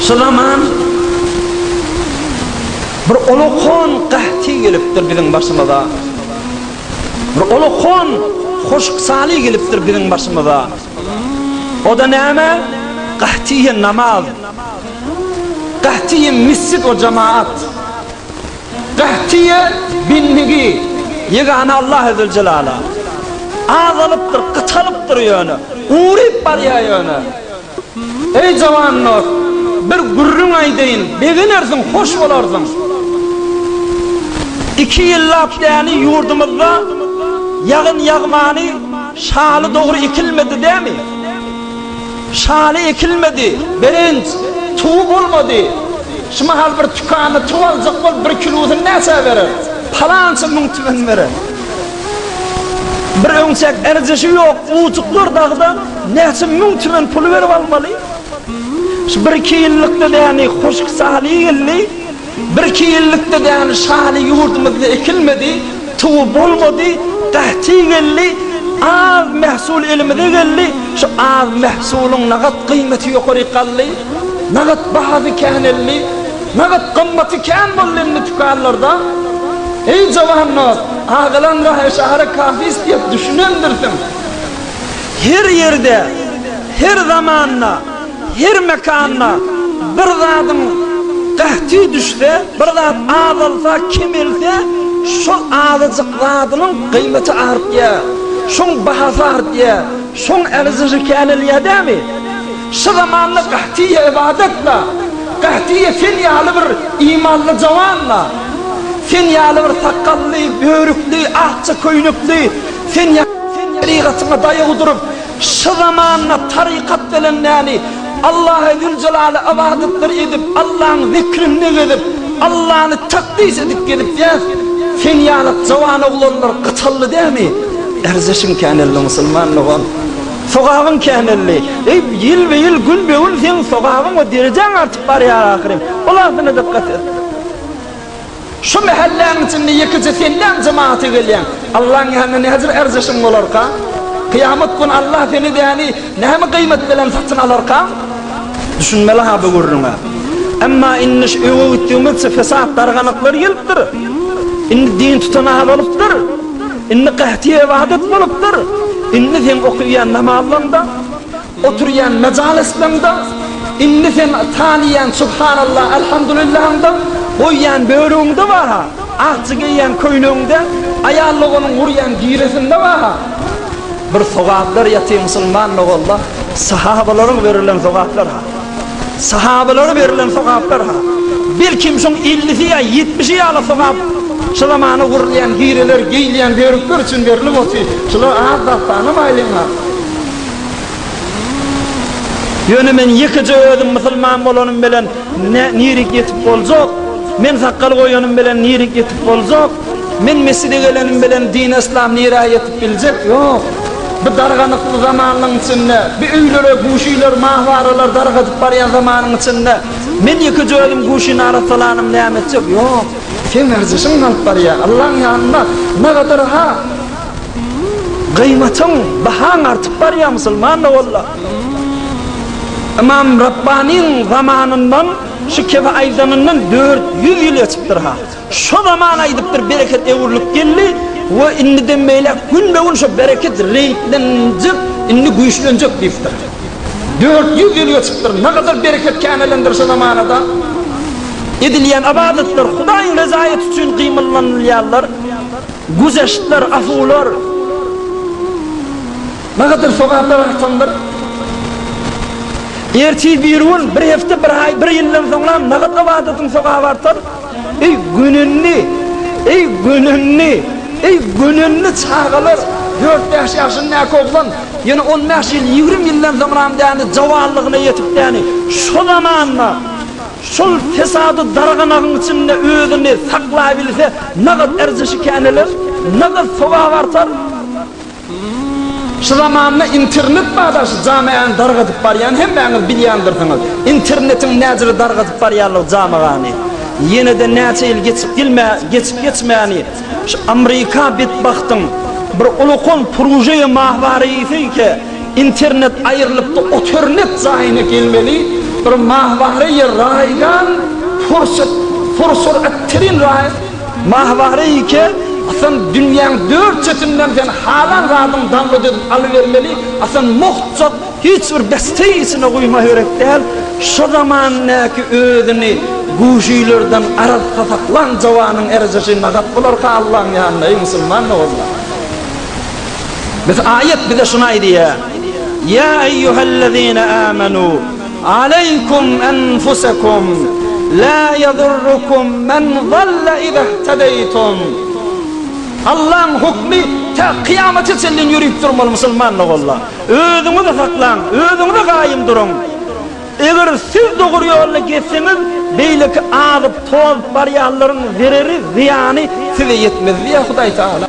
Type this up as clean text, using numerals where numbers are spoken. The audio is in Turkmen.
Şu zaman bir ulukon gahti gelipdir biziň başymyza. Bir ulukon huşk-sali gelipdir biziň başymyza. O-da näme? Gahtiýe namaz. Gahtiýe mesjid we jemaat. Gahtiýe bendigi ýegana Allahy Züljelala. Azalypdyr, gytalypdyr ýöne. Guryp barýar ýöne. Eý jawan dost, bir gürrüň aýdaýyn, begenersiň, hoş bolarsyň. Iki ýyllap däni ýurdumyzda ýagyn ýagmany şaly dogry ekilmedi dämi? Şaly ekilmedi, berenç, tugy bolmady. Şu mahal bir tükanda tug aljak bol, bir kilosyny näçä berer? Palança müň tümen berer. Bir öňçäk erjeşi ýok uçuklar dagda näçe müň tümen puly berip almaly? Şu birki ýyllykda däni huşk saly geldi. Birki ýyllykda däni şaly ýurdumyzda ekilmedi, tugy bolmady, gahty geldi, az mähsul elimize geldi. Şu az mähsulyň nagat gyýmaty ýokaryk galdy, nagat bahasy käneldi. Nagt gymmaty kän boldy indi tükanlarda. Eý jawan dost, agalan raha yşara kafis diýip düşünendirsiň. Her ýerde, her zamanda, her mekanda bir zadyň gahty düşse, bir zat azalsa, kemelse, şol azajyk zadynyň gymmaty artýar, şoň bahasy artýar, şoň ärzyjy känelýär dämi? Şu zamanda gahtyýa ybadat-la, gahtyýa sen ýaly bir imanly jawan-la, sen ýaly bir sakgally, börükli, akja köýnekli, sen ýaly şerigatyňa daýaw durup, şu zamanda tarykat bilen näni Allahy Züljelala ybadatlar edip, Allaň zikrinde gezip, Allany takdys edip gezip ýäs, sen ýaly jawan oglanlar gytaldy dämi? Erzeşiň käneldi musulman dogan. Sogabyň käneldi. Eý, ýylbe-ýyl, günbe-gün seň sogabyň we derejäň artyp barýar ahyryn. Ol adyna dykgat et. Şu mähelläniň içinde ýekeje sen däl jemagata gelýäň. Allaň ýanynda näjür ärjeşiň bolarka? Kyýamat güni Allah seni däni näme gyýmat bilen satyn alarka? Düşünmeli-ha bu gürrüňe. Emma indi şu öňe gitdigimizçe fesat, darganaklar gelipdir. Indi din tutan azalypdyr. Indi gahty ybadat bolupdyr. Indi seň okaýan namazlaňda, oturýan majalislaňda, indi sen tanyýan Subhanallah, Alhamdulillahyňda, goýýan börügiňde bar-ha, akja geýýän köýnegiňde, aýal doganyň urýan giresinde bar-ha. Bir sogaplar ýatyr musulman doganlar, sahabalaryň berilen sogaplar-ha. Sahabalara berilen sogaplar-ha, belkim şoň ellisi ýa ýetmişi ýaly sogap şu zamana gurulýan gireler, geýilýän börükler üçin berlip otyr. Şular az zat sanamaýlyň-ha. Ýöne men ýekeje özüm musulman bolanym bilen nirik ýetip boljak? Men sakgal goýanym bilen nirik ýetip boljak? Men mesjide gelenim bilen dini-yslam nirä ýetip biljek? Ýok. Bu darganykly zamanyň içinde, bu öýlere guşylar, mahwaralar dargadyp barýan zamanyň içinde, men ýekeje özüm guşyny arassalanym näme etjek? Ýok. Seň ärjeşiň galyp barýar. Allaň ýanynda nagadar-ha gyýmatyň, bahaň artyp barýar musulman walla. Ymam Rabbanyň zamanyndan şu kebi aýdanyndan 400 ýyl geçipdir-ha. Şo zaman aýdypdyr bereket öwrülip geldi we indiden beýläk günbe-gün şo bereket reňklenjek, indi güýçlenjek diýipdir. 400 ýyl geçipdir, nagadar bereket känelendir şo zamanada. Edilýän ybadatlar Hudaýyň rezaýaty üçin gymyllanylýarlar, güzeştler, afuwlar. Nagadar sogaplar artandyr. Ertir birigün, bir hepde, bir aý, bir ýyldan soňram nagat ybadatyň sogaby artar. Eý gönenli, eý gönenli, eý gönenli çagalar, dört-bäş ýaşyndaky oglan, ýene on bäş ýyl, ýigrimi ýyldan soňram däni jowanlygyna ýetip däni, şo zamanda şol fesady darganagyň içinde özüni saklabilse, nagat erjeşi käneler, nagat sogaby artar. Şu zamanda internet bar-da şu jamiany dargadyp barýan hemmäňiz bilýändirsiňiz. Internetiň näjüre dargadyp barýanlygy jamagany. Ýene-de näçe ýyl geçip gilmä geçip geçmäni şu Amrika betbagtyň bir ulukan pružeýe mahwara iýseýke internet aýrylypdy oternet jaýyna gelmeli. Bir mahwara-ýy raýgan pursurat-terin mahwara ki, asan dünýäň dört çetinden sen halan zadyň download edip alybermeli, asan mugt hiç bir besteý içine guýma gerek däl, şo zamandäki özüni guşylardan arassa saklan jowanyň erjeşi nagat bolarka Allaň ýanynda eý musulman doganlar. Biz aýat bize şuny aýdýar, Ýa eýýuhellezine amenu aleýkum enfusekum la ýadurrukum men zalle izehtedeýtum. Allaň hukmy tä kyýamata çenli ýörüp durmaly musulman doganlar. Özüňizi saklaň, özüňize gaýym duruň. Eger siz dogry ýolda gezseňiz, beýleki azyp-tozup barýanlaryň zereri, zyýany size ýetmez diýýär Hudaý Tagala.